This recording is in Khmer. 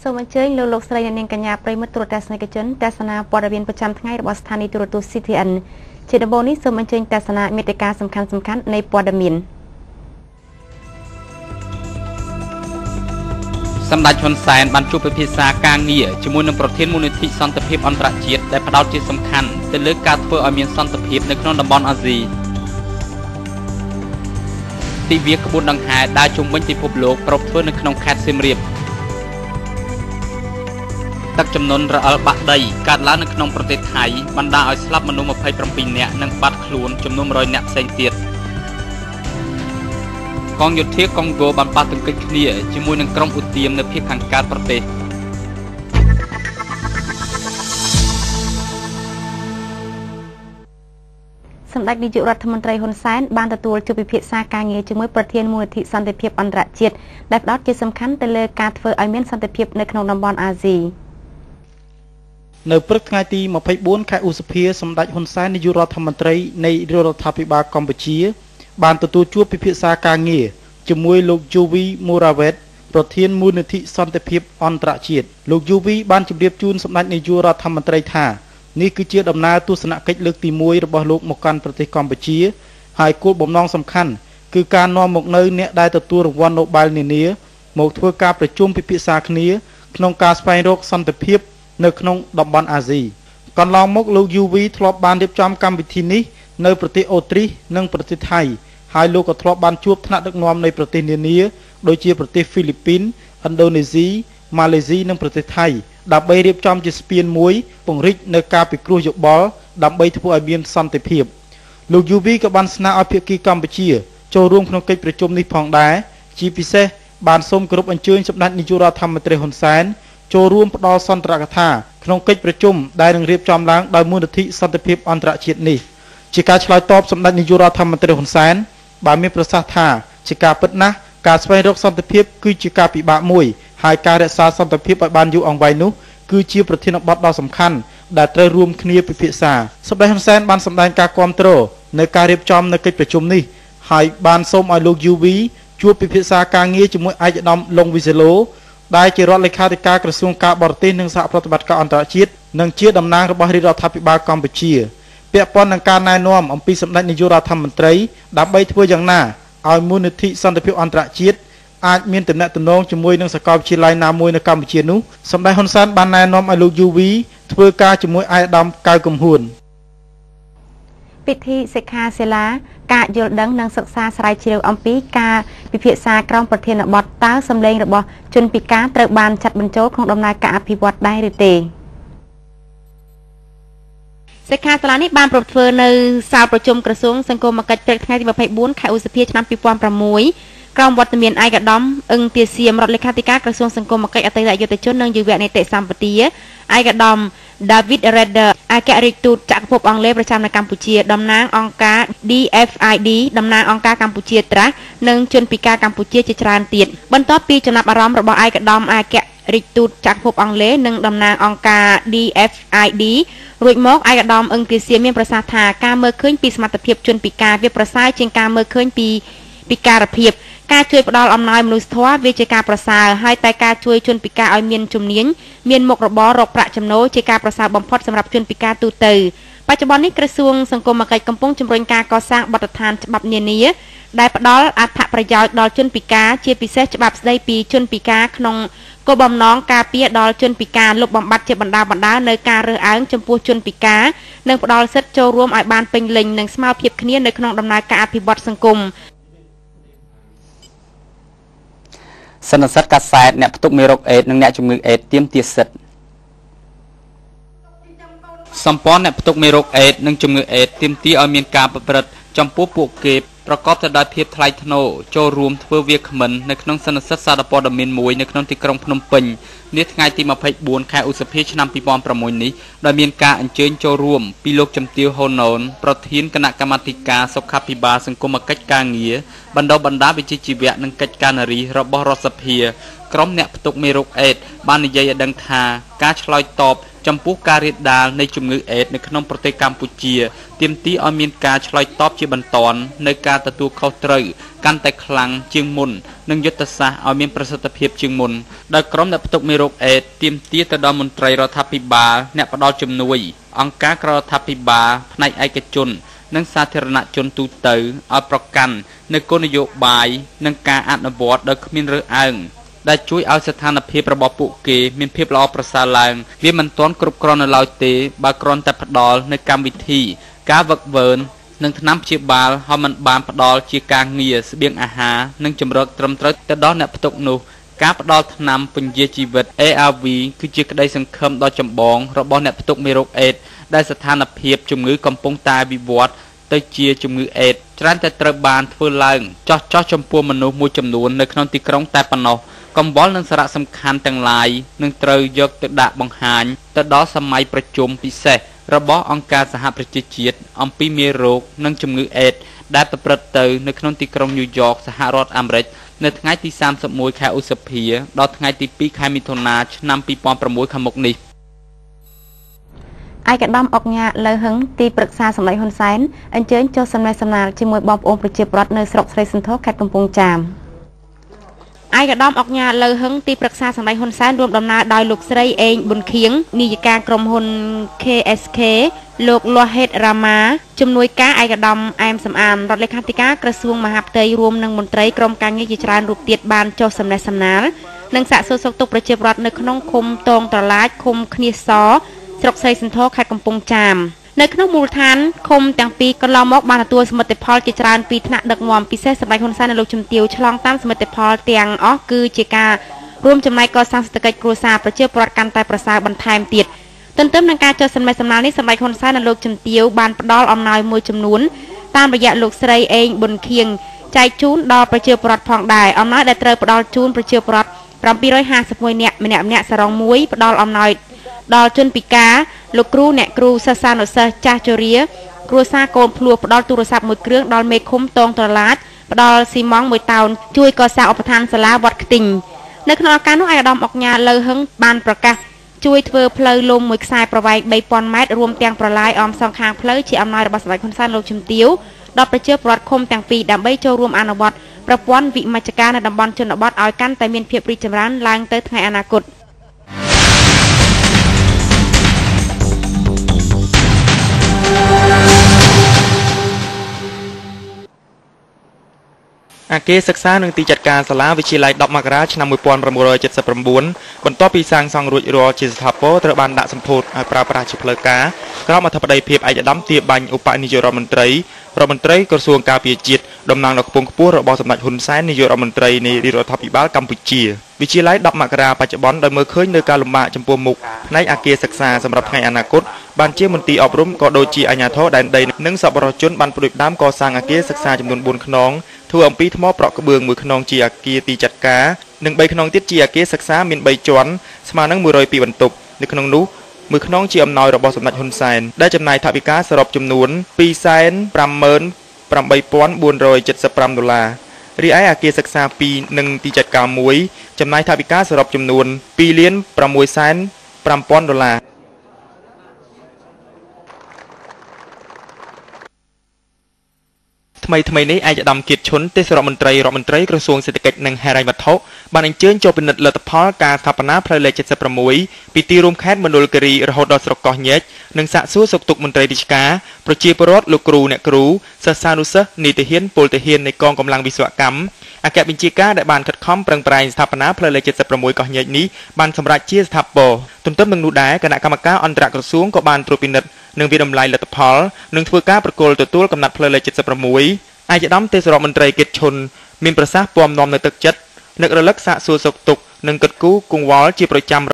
សូមអញ្ជើញលោកលោកស្រីអ្នកនាងកញ្ញាប្រិយមិត្តទូរទស្សនិកជនទស្សនាព័ត៌មានប្រចាំថ្ងៃរបស់ស្ថានីយ៍ទូរទស្សន៍ CTN ជាដំបូងនេះសូមអញ្ជើញទស្សនាមេតិការសំខាន់ៗនៃព័ត៌មានសម្ដេចហ៊ុនសែនបានជួបពិភាក្សាការងារជាមួយនឹងប្រធានមូលនិធិសន្តិភាពអន្តរជាតិដែលផ្ដោតជាសំខាន់ទៅលើការធ្វើឲ្យមានសន្តិភាពនៅក្នុងតំបន់អាស៊ីទិវាក្បួនដង្ហែដើរជុំវិញពិភពលោកប្រពធ្វើនៅក្នុងខេត្តសៀមរាបទឹកចំនួនរអិលបាក់ដីកើតឡើងនៅក្នុងប្រទេសថៃបណ្ដាលឲ្យស្លាប់មនុស្ស27នាក់និងបាត់ខ្លួនចំនួន100នាក់ផ្សេងទៀតកងយោធាកុងហ្គោបានប៉ះទង្គិចគ្នាជាមួយនឹងក្រុមឧទាមនៅភាគខាងកើតប្រទេសសម្ដេចនាយករដ្ឋមន្ត្រីហ៊ុនសែនបានទទួលជួបពិភាក្សាការងារជាមួយប្រធានមូលនិធិសន្តិភាពអន្តរជាតិដែលផ្ដោតជាសំខាន់ទៅលើការធ្វើឲ្យមានសន្តិភាពនៅក្នុងតំបន់អាស៊ីនៅព្រឹកថ្ងៃទី24ខែឧសភាសម្ដេចហ៊ុនសែននាយករដ្ឋមន្ត្រីនៃរដ្ឋាភិបាលកម្ពុជាបានទទួលជួបពិភាក្សាការងារជាមួយលោកយូវីមូរ៉ាវ៉េតប្រធានមូលនិធិសន្តិភាពអន្តរជាតិលោកយូវីបានជម្រាបជូនសម្ដេចនាយករដ្ឋមន្ត្រីថានេះគឺជាដំណើរទស្សនកិច្ចលើកទី1របស់លោកមកកាន់ប្រទេសកម្ពុជាហើយគោលបំណងសំខាន់គឺការនាំមកនូវអ្នកដែលទទួលរង្វាន់ណូបែលនានាមកធ្វើការប្រជុំពិភាក្សាគ្នាក្នុងការស្វែងរកសន្តិភាពនៅក្នុងតំបន់អាស៊ីកន្លងមកលោកយូវីធ្លាប់បានរៀបចំកម្មវិធីនេះនៅប្រទេសអូទ្រីសនិងប្រទេសថៃហើយលោកក៏ធ្លាប់បានជួបថ្នាក់ដឹកនាំនៃប្រទេសនានាដូចជាប្រទេសហ្វីលីពីនឥណ្ឌូនេស៊ីម៉ាឡេស៊ីនិងប្រទេសថៃដើម្បីរៀបចំជាស្ពានមួយពង្រីកនៅការពិគ្រោះយោបល់ដើម្បីធ្វើឲ្យមានសន្តិភាពលោកយូវីក៏បានស្នើឲ្យភាគីកម្ពុជាចូលរួមក្នុងកិច្ចប្រជុំនេះផងដែរជាពិសេសបានសូមគោរពអញ្ជើញសម្ដេចនាយករដ្ឋមន្ត្រីហ៊ុនសែនចូលរួមផ្ដល់សន្ទរកថាក្នុងកិច្ចប្រជុំដែលនឹងរៀបចំឡើងដោយមូលនិធិសន្តិភាពអន្តរជាតិនេះជាការឆ្លើយតបសម្ដេចនាយករដ្ឋមន្ត្រីហ៊ុនសែនបានមានប្រសាសន៍ថាជាការពិតណាស់ការស្វែងរកសន្តិភាពគឺជាការពិបាកមួយហើយការរក្សាសន្តិភាពឲ្យបានយូរអង្វែងនោះគឺជាប្រធានបទដ៏សំខាន់ដែលត្រូវរួមគ្នាពិភាក្សាសម្ដេចហ៊ុនសែនបានសម្ដែងការគាំទ្រនៅការរៀបចំនៅកិច្ចប្រជុំនេះហើយបានសូមឲ្យលោកយូវីជួបពិភាក្សាការងារជាមួយឯកឧត្តមឡុងវិសេឡូដែលជារដ្ឋលេខាធិការក្រសួងការបរទេសនិងសហប្រតិបត្តិការអន្តរជាតិនិងជាតំណាងរបស់រាជរដ្ឋាភិបាលកម្ពុជាពាក់ព័ន្ធនឹងការណែនាំអំពីសម្ដេចនាយករដ្ឋមន្ត្រីដើម្បីធ្វើយ៉ាងណាឲ្យមូលនិធិសន្តិភាពអន្តរជាតិអាចមានទំនាក់ទំនងជាមួយនឹងសាកលវិទ្យាល័យណាមួយនៅកម្ពុជានោះសម្ដេចហ៊ុនសែនបានណែនាំឲ្យលោកយូវីធ្វើការជាមួយឯកឧត្តមកៅកំហួនពិធីសិក្ខាសាលាការយល់ដឹងនិងសិក្សាស្រាវជ្រាវអំពីការពិភាក្សាក្រោមប្រធានបទតើសម្លេងរបស់ជនពិការត្រូវបានចាត់បញ្ចូលក្នុងដំណើរការអភិវឌ្ឍដែរឬទេសិក្ខាសាលានេះបានប្រព្រឹត្តធ្វើនៅសាលប្រជុំក្រសួងសង្គមកិច្ចព្រឹកថ្ងៃទី24ខែឧសភាឆ្នាំ2006ក្រោមវត្តមានឯកឧត្តមអឹងទាសៀមរដ្ឋលេខាធិការក្រសួងសង្គមកិច្ចអតីតយុទ្ធជននិងយុវនីតិសម្បទាឯកឧត្តម David Redder អគ្គរដ្ឋទូតចក្រភពអង់គ្លេសប្រចាំនៅកម្ពុជាតំណាងអង្គការ DFID តំណាងអង្គការកម្ពុជាត្រាស់និងជនពិការកម្ពុជាជាច្រើនទៀតបន្ទាប់ពីចំណាប់អារម្មណ៍របស់ឯកឧត្តមអគ្គរដ្ឋទូតចក្រភពអង់គ្លេសនិងតំណាងអង្គការ DFID រួចមកឯកឧត្តមអឹងទាសៀមមានប្រសាសន៍ថាការមើលឃើញពីសមត្ថភាពជនពិការវាប្រសើរជាងការមើលឃើញពីពិការភាពការជួយផ្ដល់អំណោយមនុស្សធម៌វាជាការប្រសើរហើយតែការជួយជនពិការឲ្យមានជំនាញមានមុខរបររកប្រាក់ចំណូលជាការប្រសើរបំផុតសម្រាប់ជនពិការទូទៅបច្ចុប្បន្ននេះក្រសួងសង្គមកិច្ចកំពុងជំរុញការកសាងបទដ្ឋានច្បាប់នានាដែលផ្ដល់អត្ថប្រយោជន៍ដល់ជនពិការជាពិសេសច្បាប់ស្តីពីជនពិការក្នុងគោលបំណងការពារដល់ជនពិការលុបបំបាត់ជាបណ្ដានៅការរើសអើងចំពោះជនពិការនិងផ្ដល់សិទ្ធិចូលរួមឲ្យបានពេញលេញនិងស្មើភាពគ្នានៅក្នុងដំណើរការអភិវឌ្ឍសង្គមសន្និសីទកាសែតអ្នកផ្ទុកមេរោគអេដនិងអ្នកជំងឺអេដទាមទារសិទ្ធិសម្ព័ន្ធអ្នកផ្ទុកមេរោគអេដនិងជំងឺអេដទាមទារឲ្យមានការប្រព្រឹត្តចំពោះពួកគេប្រកបទៅដោយភាពថ្លៃថ្នូរចូលរួមធ្វើវាគ្មិននៅក្នុងសន្និសីទសារព័ត៌មានមួយនៅក្នុងទីក្រុងភ្នំពេញនាថ្ងៃទី24ខែឧសភាឆ្នាំ2006នេះដោយមានការអញ្ជើញចូលរួមពីលោកជំទាវហ៊ូណូនប្រធានគណៈកម្មាធិការសុខាភិបាលសង្គមកិច្ចការងារបណ្ដុះបណ្ដាលវិជ្ជាជីវៈនិងកិច្ចការនារីរបស់រដ្ឋសភាក្រុមអ្នកផ្ទុកមេរោគអេដ បាននិយាយឲ្យដឹងថាការឆ្លើយតបចំពោះការរាលដាលនៃជំងឺអេដស៍នៅក្នុងប្រទេសកម្ពុជាទាមទារឲ្យមានការឆ្លើយតបជាបន្ទាន់នៅការទទួលខុសត្រូវកាន់តែខ្លាំងជាងមុននិងយុទ្ធសាស្ត្រឲ្យមានប្រសិទ្ធភាពជាងមុនដោយក្រុមអ្នកផ្ទុកមេរោគអេដស៍ទាមទារទៅដល់មន្ត្រីរដ្ឋាភិបាលអ្នកផ្ដល់ជំនួយអង្គការក្រៅរដ្ឋាភិបាលផ្នែកឯកជននិងសាធារណជនទូទៅឲ្យប្រកាន់នៅគោលនយោបាយនិងការអនុវត្តដោយគ្មានរើសអើងដែលជួយឲ្យស្ថានភាពរបស់ពួកគេមានភាពល្អប្រសើរឡើងវាមិនទាន់គ្រប់គ្រាន់នៅឡើយទេបើគ្រាន់តែផ្ដល់នៅកម្មវិធីការវឹកវើនិងថ្នាំព្យាបាលហើយមិនបានផ្ដល់ជាការងារស្បៀងអាហារនិងជម្រកត្រឹមត្រូវទៅដល់អ្នកផ្ទុកនោះការផ្ដល់ថ្នាំពន្យាជីវិត ARV គឺជាក្តីសង្ឃឹមដ៏ចម្បងរបស់អ្នកផ្ទុកមេរោគអេដស៍ដែលស្ថានភាពជំងឺកំពុងតែវិវត្តទៅជាជំងឺអេដស៍ច្រើនតែត្រូវបានធ្វើឡើងចោះចំពោះមនុស្សមួយចំនួននៅក្នុងទីក្រុងតែប៉ុណ្ណោះកង្វល់និងសារៈសំខាន់ទាំងឡាយនឹងត្រូវយកទៅដាក់បង្ហាញទៅដល់សម័យប្រជុំពិសេសរបស់អង្គការសហប្រជាជាតិអំពីមេរោគនិងជំងឺអេដស៍ដែលប្រព្រឹត្តទៅនៅក្នុងទីក្រុងញូវយ៉កសហរដ្ឋអាមេរិកនៅថ្ងៃទី31ខែឧសភាដល់ថ្ងៃទី2ខែមិថុនាឆ្នាំ2006ខាងមុខនេះឯកឧត្តមអុកញ៉ាលៅហឹងទីប្រឹក្សាសម្ដេចហ៊ុនសែនអញ្ជើញចុះសំណេះសំណាលជាមួយបងប្អូនប្រជាពលរដ្ឋនៅស្រុកស្រីសន្ធរខេត្តកំពង់ចាមឯកឧត្តមអុកញ៉ាលៅហឹងទីប្រឹក្សាសម្ដេចហ៊ុនសែនរួមដំណើរដោយលោកស្រីអេងប៊ុនខៀងនាយិកាក្រុមហ៊ុន KSK លោកលាស់ហេតរ៉ាម៉ាជំនួយការឯកឧត្តមអែមសំអានរដ្ឋលេខាធិការក្រសួងមហាផ្ទៃរួមនឹងមន្ត្រីក្រុមការងារជាច្រើនរូបទៀតបានចុះសំណេះសំណាលនិងសាកសួរសុខទុក្ខប្រជាពលរដ្ឋនៅក្នុងឃុំតងត្រឡាចឃុំឃ្នៀសសស្រុកស្រីសន្ធរខេត្តកំពង់ចាមនៅក្នុងមូលដ្ឋានឃុំទាំងពីរកន្លងមកបានទទួលសមិទ្ធផលជាច្រើនពីថ្នាក់ដឹកនាំពិសេសសម្ដេចហ៊ុនសែននិងលោកជំទាវឆ្លងតាមសមិទ្ធផលទាំងអស់គឺជាការរួមចំណែកកសាងសេដ្ឋកិច្ចគ្រួសារប្រជាពលរដ្ឋកាន់តែប្រសើរបន្ថែមទៀតទន្ទឹមនឹងការចុះសំណេះសំណាលនេះសម្ដេចហ៊ុនសែននិងលោកជំទាវបានផ្ដល់អំណោយមួយចំនួនតាមរយៈលោកស្រីអេងប៊ុនខៀងចែកជូនដល់ប្រជាពលរដ្ឋផងដែរអំណោយដែលត្រូវផ្ដល់ជូនប្រជាពលរដ្ឋ751នាក់ម្នាក់ៗសរងមួយផ្ដល់អំណោយដល់ជនពិការលោកគ្រូអ្នកគ្រូសិស្សានុសិស្សចាស់ជរាគ្រួសារកូនភ្លោះផ្ដល់ទូរស័ព្ទមួយគ្រឿងដល់មេឃុំតងត្រឡាចផ្ដល់ស៊ីម៉ងមួយតោនជួយកសាងឧបឋានសាលាវត្តខ្ទីងនៅក្នុងឱកាសនោះឯកឧត្តមអុកញ៉ាលៅហឹងបានប្រកាសជួយធ្វើផ្លូវលំមួយខ្សែប្រវែង3000ម៉ែត្ររួមទាំងប្រឡាយអមសងខាងផ្លូវជាអំណោយរបស់សម្ដេចហ៊ុនសែនលោកជំទាវដល់ប្រជាពលរដ្ឋឃុំទាំងពីរដើម្បីចូលរួមអនុវត្តប្រព័ន្ធវិមជ្ឈការនៅតំបន់ជនបទឲ្យកាន់តែមានភាពរីកចម្រើនឡើងទៅថ្ងៃអនាគតអគារសិក្សានិងទីចាត់ការសាលាវិទ្យាល័យ10មករាឆ្នាំ1979បន្ទាប់ពីសាងសង់រួចរាល់ជាស្ថាពរត្រូវបានដាក់សម្ពោធឲ្យប្រើប្រាស់ជាផ្លូវការក្រោមអធិបតីភាពឯកឧត្តមទាបាញ់ឧបនាយករដ្ឋមន្ត្រីរដ្ឋមន្ត្រីក្រសួងការពារជាតិតំណាងដ៏ខ្ពង់ខ្ពស់របស់សម្ដេចហ៊ុនសែននាយករដ្ឋមន្ត្រីនៃរាជរដ្ឋាភិបាលកម្ពុជាវិទ្យាល័យ10មករាបច្ចុប្បន្នដោយមើលឃើញនៅការលំបាកចំពោះមុខផ្នែកអគារសិក្សាសម្រាប់ថ្ងៃអនាគតបានជាមន្ទីរអប់រំក៏ដូចជាអាជ្ញាធរដែនដីនិងសប្បុរសជនបានផ្ដួចផ្ដើមកសាងអគារសិក្សាចំនួន4ខ្នងធ្វើអំពីថ្មប្រក់ក្បឿងមួយខ្នងជាអគារទីចាត់ការនិង3ខ្នងទៀតជាអគារសិក្សាមាន3ជាន់ស្មើនឹង102បន្ទប់នៅក្នុងនោះមួយខ្នងជាអំណោយរបស់សម្ដេចហ៊ុនសែនដែលចំណាយថវិកាសរុបចំនួន 258,475 ដុល្លាររីឯអគារសិក្សា2និងទីចាត់ការ1ចំណាយថវិកាសរុបចំនួន 2,605,000 ដុល្លារថ្មីៗនេះឯកឧត្តមគៀតឈុនទេសរដ្ឋមន្ត្រីរដ្ឋមន្ត្រីក្រសួងសេដ្ឋកិច្ចនិងហិរញ្ញវត្ថុបានអញ្ជើញចូលពិនិត្យលទ្ធផលការស្ថាបនាផ្លូវលេខ76ពីទីរួមខេត្តមណ្ឌលគិរីរហូតដល់ស្រុកកោះញែកនិងសាកសួរសុខទុក្ខមន្ត្រីរាជការប្រជាពលរដ្ឋលោកគ្រូអ្នកគ្រូសិស្សានុសិស្សនីតិហ៊ានពលទាហាននៃកងកម្លាំងវិស្វកម្មអគ្គបញ្ជាការដែលបានខិតខំប្រឹងប្រែងស្ថាបនាផ្លូវលេខ76កោះញែកនេះបានសម្រេចជាស្ថាពរទន្ទឹមនឹងនោះដែរគណៈកម្មការអន្តរក្រសួងក៏បានត្រួតពិនិត្យនិងវាតម្លៃលទ្ធផលនិងធ្វើការប្រគល់ទទួលកំណត់ផ្លូវលេខ76ឯកឧត្តមទេសរដ្ឋមន្ត្រីគៀតឈុនមានប្រសាសន៍ពំនាំនៅទឹកចិត្តនឹករលឹកសាកសួរសុខទុក្ខនិងគិតគូរកង្វល់ជាប្រចាំ